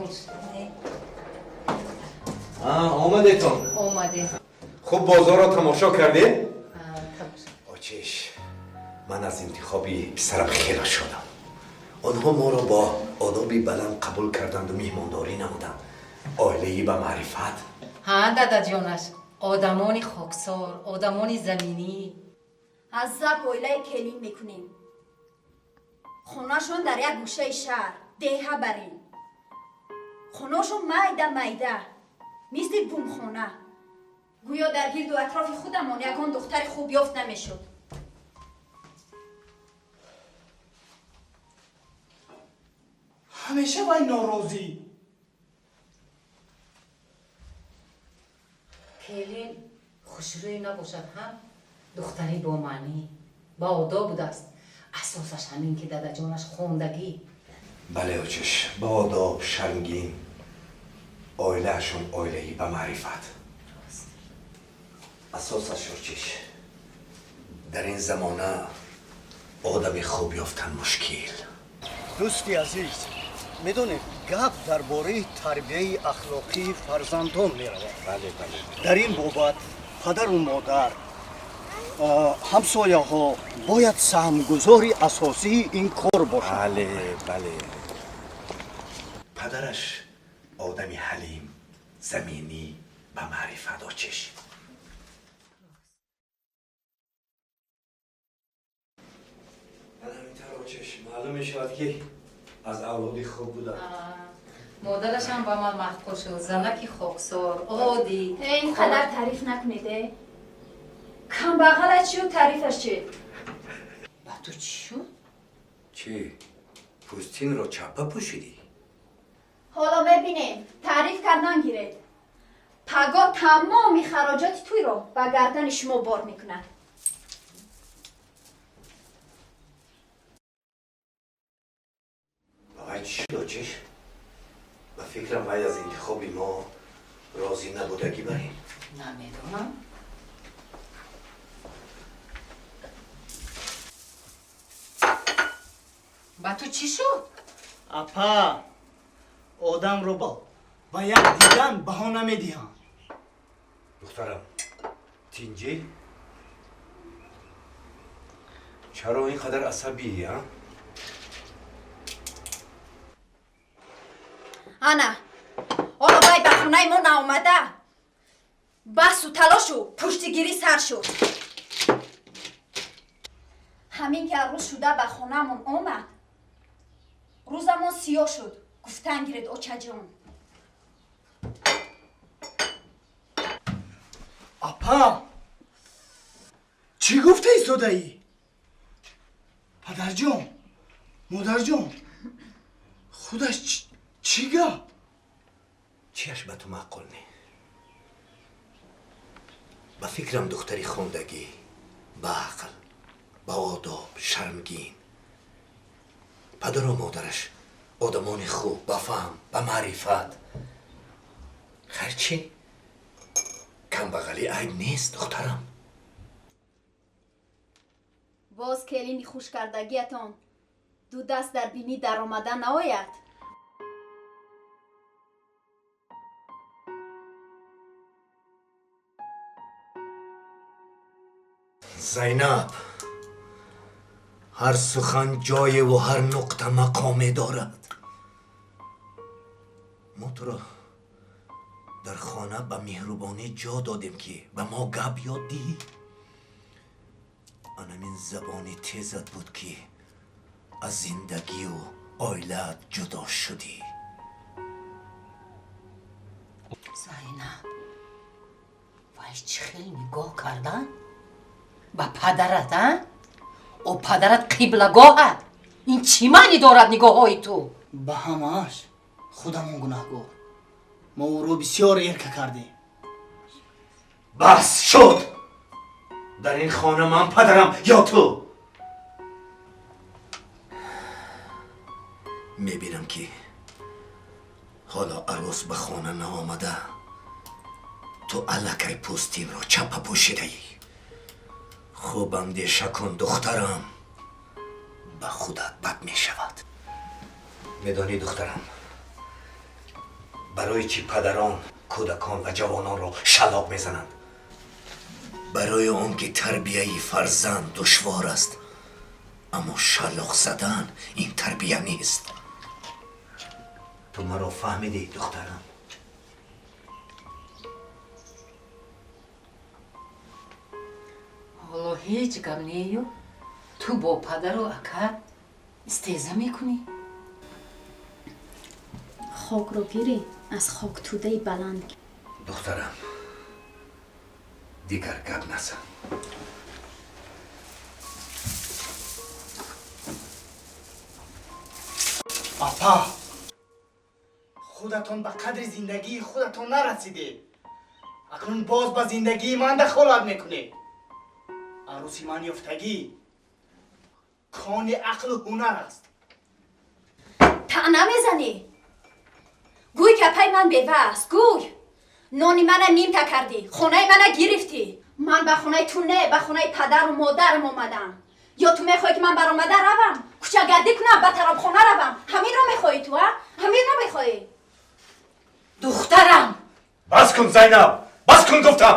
Маъқул шуд. Омадетон? Омадем. Хуб, бозорро тамошо кардед? Очеш, ман аз интихоби писарам хело шодам. Онҳо моро бо одоби баланд қабул карданду меҳмондорӣ намуданд. Оилаи ба маърифат. Ҳа, дадаҷонаш, одамони хоксор, одамони заминӣ. Аз заб оилаи келин мекунем. Хонашон дар як гӯшаи шаҳр, деҳа барин. Хонашон майда майда, мисли бумхона. Гӯё дар гирду атрофи худамон ягон духтари хуб ёфт намешуд. Ҳамеша вай норозӣ. Келин хушрӯй набошад ҳам, духтари бомаънӣ, баодоб будааст. Асосаш ҳамин ки, дадаҷонаш, хондагӣ. Бале, очеш, баодоб, шармгин, оилаашон оилаи ба маърифат. Асосаш, очеш, дар ин замона одами хуб ёфтан мушкил. Дӯсти азиз, медонед, гап дар бораи тарбияи ахлоқии фарзандон меравад. Бале, бале. Дар ин бобат падару модар, ҳамсояҳо бояд саҳмгузори асосии ин кор бошанд. Бале, бале, падараш одами ҳалим, заминӣ, ба маърифат, очеш. Очеш, маълум мешавад, ки аз авлоди хуб буда. Модарашам ба ман маъқул шуд, занаки хоксор, оддӣ. Ин қадар таъриф накунед, э, камбағала чию таърифаш чи? Ба ту чӣ шуд? Чӣ, пӯстинро чапа пӯшидӣ? Ҳоло мебинем, таъриф кардан гиред. Паго тамоми хароҷоти туйро ба гардани шумо бор мекунад. Вай чӣ шуд, очеш? Ба фикрам, вай аз интихоби мо розӣ набудагӣ бар ин. Намедонам. Ба ту чӣ шуд? Апа, одамро ба як дидан баҳо намедиҳам. Духтарам, тинҷӣ? Чаро ин қадар асабӣ, а? Ана ҳоло вай ба хонаи мо наомада, баҳсу талошу пуштигирӣ сар шуд. Ҳамин ки арӯз шуда ба хонаамон омад, рӯзамон сиёҳ шуд, гуфтан гиред, очаҷон. Апа, чӣ гуфта истодаӣ? Падарҷон, модарҷон, худаш чӣ гап? Чиаш ба ту маъқул не? Ба фикрам, духтари хондагӣ, баақл, баодоб, шармгин, падару модараш одамони хуб, ба фаҳм, ба маърифат. Хайр, чӣ, камбағалӣ айб нест, духтарам. Боз келини хушкардагиятон ду даст дар бинӣ даромада наояд. Зайнаб, ҳар сухан ҷоеву ҳар нуқта мақоме дорад. Мо туро дар хона ба меҳрубонӣ ҷо додем, ки ба мо гап ёд диҳӣ. Анамин забони тезат буд, ки аз зиндагию оилаат ҷудо шудӣ. Зайнаб, вай чӣ хел нигоҳ кардан ба падарат, а? О, падарат қиблагоҳат. Ин чӣ маънӣ дорад, нигоҳҳои ту? Ба ҳамааш худамон гунаҳгор. Мо ӯро бисёр эрка кардем. Бас шуд! Дар ин хона ман падарам ё ту? Мебинам, ки ҳоло арӯс ба хона наомада, ту аллакай пӯстинро чапа пӯшидаӣ. Хуб андеша кун, духтарам, ба худат бад мешавад. Медонӣ, духтарам. Барои чӣ падарон кӯдакон ва ҷавононро шалоқ мезананд? Барои он ки тарбияи фарзанд душвор аст, аммо шалоқ задан ин тарбия нест. Ту маро фаҳмидӣ, духтарам? Ҳоло ҳеҷ гап нею ту бо падару ака истеза мекунӣ? Хокро гирӣ аз хоктӯдаи баланд. Духтарам, дигар гап назан. Апа, худатон ба қадри зиндагии худатон нарасидед. Акнун боз ба зиндагии ман дахолат мекунед. Арӯси ман ёфтагӣ кони ақлу ҳунар аст. Таъна мезанӣ? Гӯй ки апаи ман бева аст, гӯй. Нони мана нимта кардӣ, хонаи мана гирифтӣ. Ман ба хонаи ту не, ба хонаи падару модарам омадам. Ё ту мехоҳӣ ки ман баромада равам, кӯчагардӣ кунам, ба тарабхона равам? Ҳаминро мехоҳӣ ту, а? Ҳаминро мехоҳӣ? Духтарам! Бас кун, Зайнаб! Бас кун гуфтам!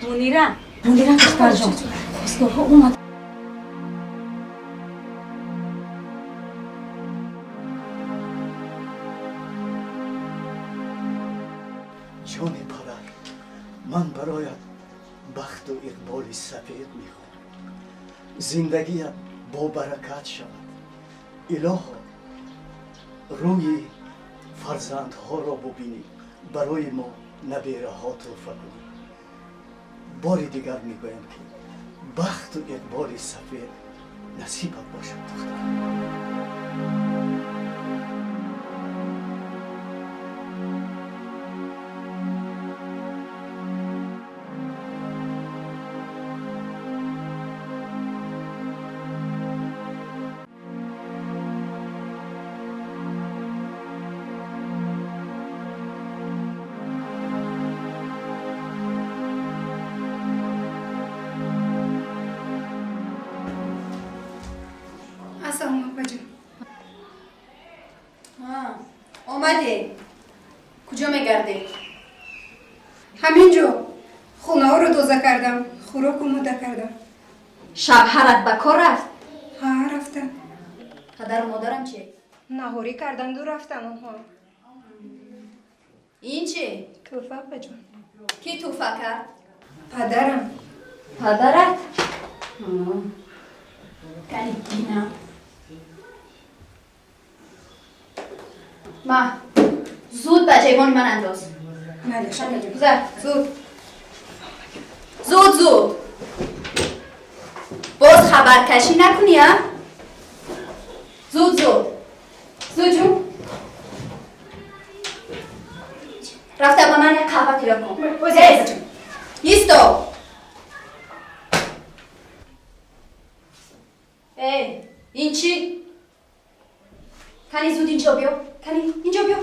Мунира, Мунира духтарҷон, хостгорҳо омад. Ҷони падар, ман бароят бахту иқболи сафед мехоҳам. Зиндагият бо баракат шавад. Илоҳо, рӯи фарзандҳоро бубинӣ, барои мо набераҳо тӯҳфа кунӣ. Бори дигар мегӯям ки бахту иқболи сафед насибат бошад, духтар. Омадӣ? Куҷо мегардӣ? Ҳамин ҷо. Хонаҳоро тоза кардам, хӯрок омода кардам. Шавҳарат ба кор рафт? Ҳа, рафтам. Падару модарам чӣ? Наҳорӣ карданду рафтан онҳо. Ин чӣ? Тӯҳфа, апаҷон. Кӣ тӯҳфа кард? Падарам. Падарат? Кани бинам. Ма, зуд ба ҷайбони ман андоз. Гузар, зуд. Зуд, зуд. Боз хабаркашӣ накунӣ, а? Зуд, зуд. Зуд ҷун. Рафта ба ман як қаҳва тайёр кун. Тез. Исто. Эй, ин чӣ? Кани зуд инҷо биё. Кани инҷо биё.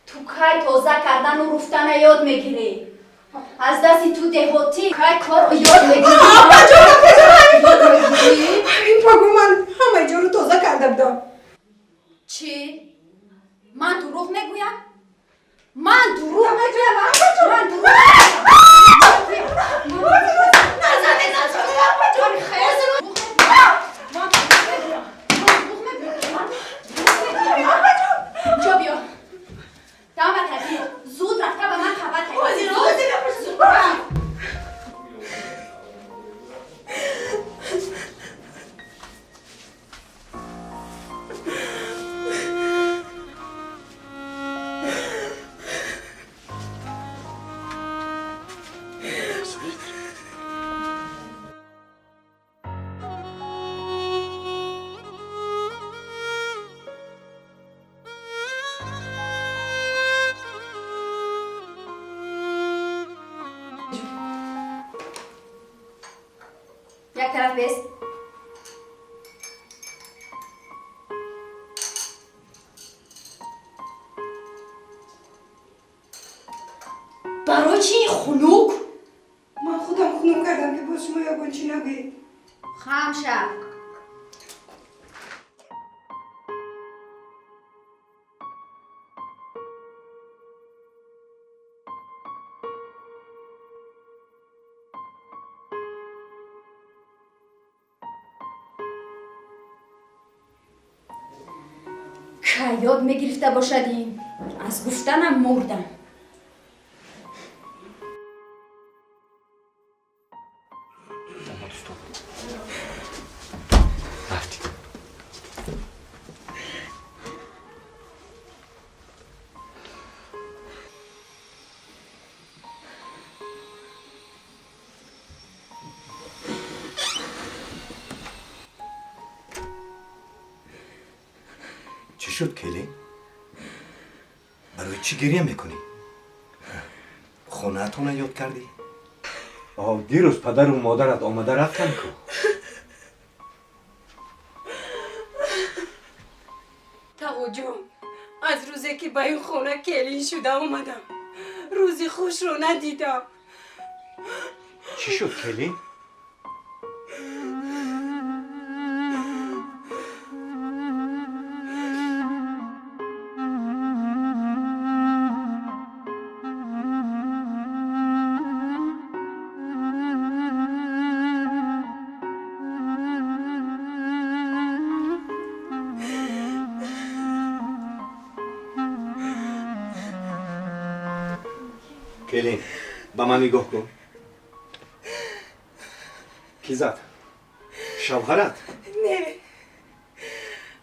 Ту кай тоза кардану руфтана ёд мегирӣ? Аз дасти ту деҳотӣ кай корро ёд мегирӣ? Апаҷон, апаҷон, ҳамин пагу ман ҳамаи ҷоро тоза карда будам. Чӣ? Ман дурӯғ мегӯям? Ман дурӯғ мегӯям? Ман дурӯғ мегӯям? Инҷо биё. Дамат азиз, зуд рафта ба ман қаҳва тайёр. Зуд. Як тараф бест. Барои чӣ ин хунук? Ман худам хунук кардам ки боз шумо ягон чӣ нагӯед. Хам шав. Кай ёд мегирифта бошад ин? Аз гуфтанам мурдам. Чӣ шуд, келин? Барои чӣ гиря мекунӣ? Хонаатонро ёд кардӣ? Дирӯз падару модарат омада рафтанд ку. Тағоҷон, аз рӯзе ки ба ин хона келин шуда омадам, рӯзи хушро надидам. Чӣ шуд, келин? Келин, ба ман нигоҳ кун. Кӣ зад? Шавҳарат? Не.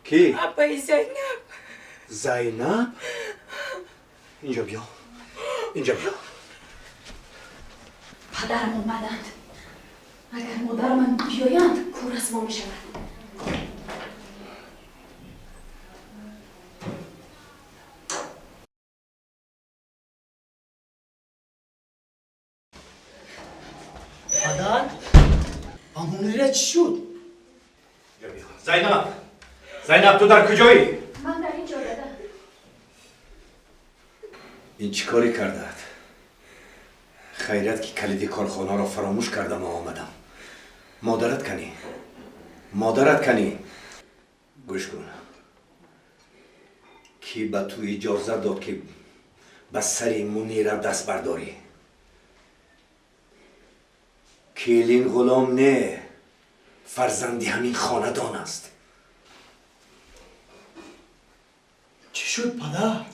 Кӣ? Апаи Зайнаб. Зайнаб? Инҷо биё. Инҷо биё. Падарам омаданд. Агар модарамам биёянд, кор расво мешавад. Падар, ба Мунира чӣ шуд? Зайнаб! Зайнаб, ту дар куҷоӣ? Ман дар ин ҷо, дада. Ин чӣ корӣ кардаат? Хайрият ки калиди корхонаро фаромӯш кардаму омадам. Модарат канӣ? Модарат канӣ? Гӯш кун. Кӣ ба ту иҷозат дод, ки ба сари Мунира даст бардорӣ? Келин ғулом не, фарзанди ҳамин хонадон аст. Чӣ шуд, падар?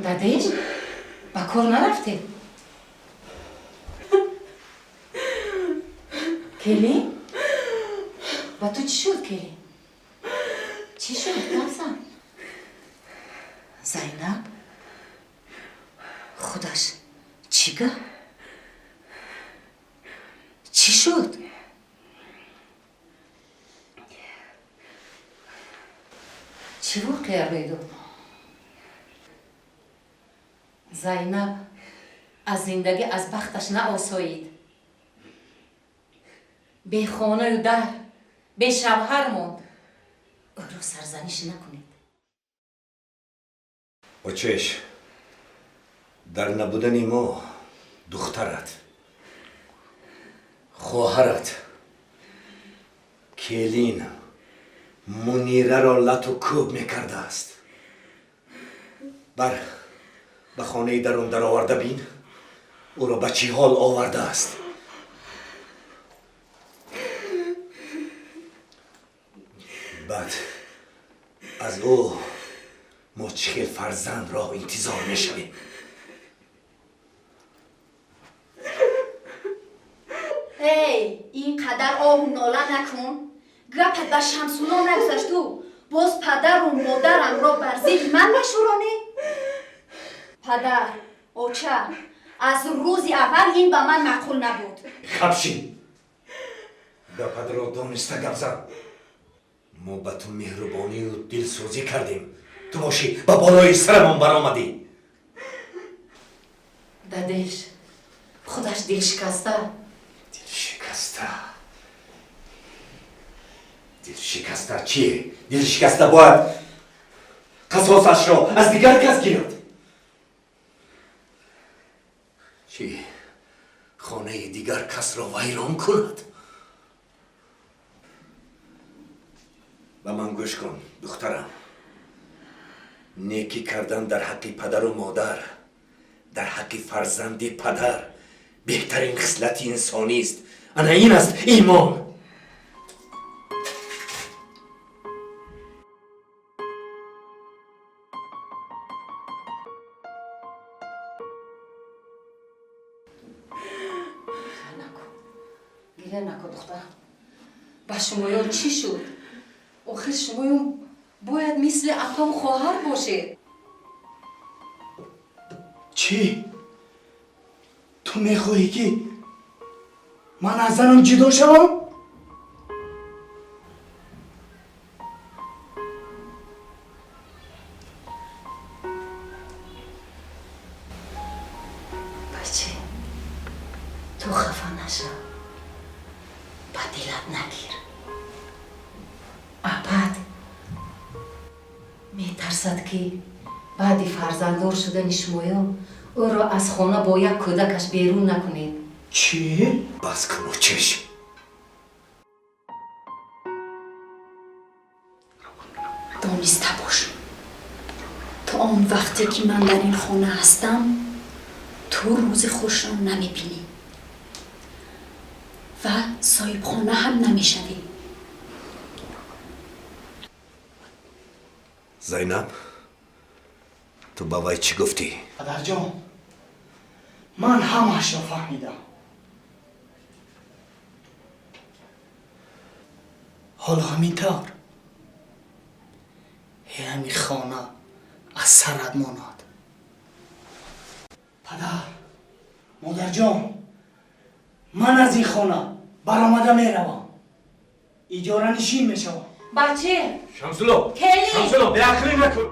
Дадеш, ба кор нарафтед? Келин? Ба ту чӣ шуд, келин? Чӣ шуд, гапзан? Зайнаб? Худаш чӣ гап? Чӣ шуд? Чӣ воқеа рӯй дод? Зайнаб аз зиндагӣ аз бахташ наосоид. Бехонаю дар, бешавҳар монд. Ӯро сарзаниш накунед. Очеш, дар набудани мо духтарат, хоҳарат, келин Мунираро лату кӯб мекардааст. Бар ба хонаи дарун дароварда бин, ӯро ба чӣ ҳол овардааст. Баъд аз ӯ мо чӣ хел фарзандро интизор мешавем? Эй, ин қадар оҳу нола накун. Гапат ба Шамсуно нагузашту боз падару модарамро бар зидди ман машӯронӣ? Падар, оча, аз рӯзи аввал ин ба ман маъқул набуд. Хабшин, гапатро дониста гап зан. Мо ба ту меҳрубонию дилсӯзӣ кардем, ту бошӣ ба болои сарамон баромадӣ. Дадеш, худаш дилшикаста. Дилшикаста? Дилшикаста чие? Дилшикаста бояд қасосашро аз дигар кас гирад. Чӣ хонаи дигар касро вайрон кунад? Ба ман гӯш кун, духтарам. Некӣ кардан дар ҳаққи падару модар, дар ҳаққи фарзанди падар Беҳтарин хислати инсонист. Ана ин аст имон. Гиря наку, духтарам. Ба шумоён чӣ шуд? Охир шумоён бояд мисли апаву хоҳар бошед. Чӣ? Ту мехоҳӣ ки ман аз занам ҷудо шавам? Баче, ту хафа нашав. Ба дилат нагир. Апат метарсад ки баъди фарзанддор шудани шумоён ӯро аз хона бо як кӯдакаш берун накунед. Чӣ? Бас кун, очеш. Дониста бош, то он вақте ки ман дар ин хона ҳастам, ту рӯзи хушро намебинӣ ва соҳибхона ҳам намешавӣ. Зайнаб, ту ба вай чӣ гуфтӣ? Падарҷон, ман ҳамаашро фаҳмидам. Ҳоло ҳамин тавр ҳами хона аз сарат монад. Падар, модарҷон, ман аз ин хона баромада меравам, иҷоранишин мешавам. Баче! Шамсулло! Келин! Шамсулло, беақлӣ накун!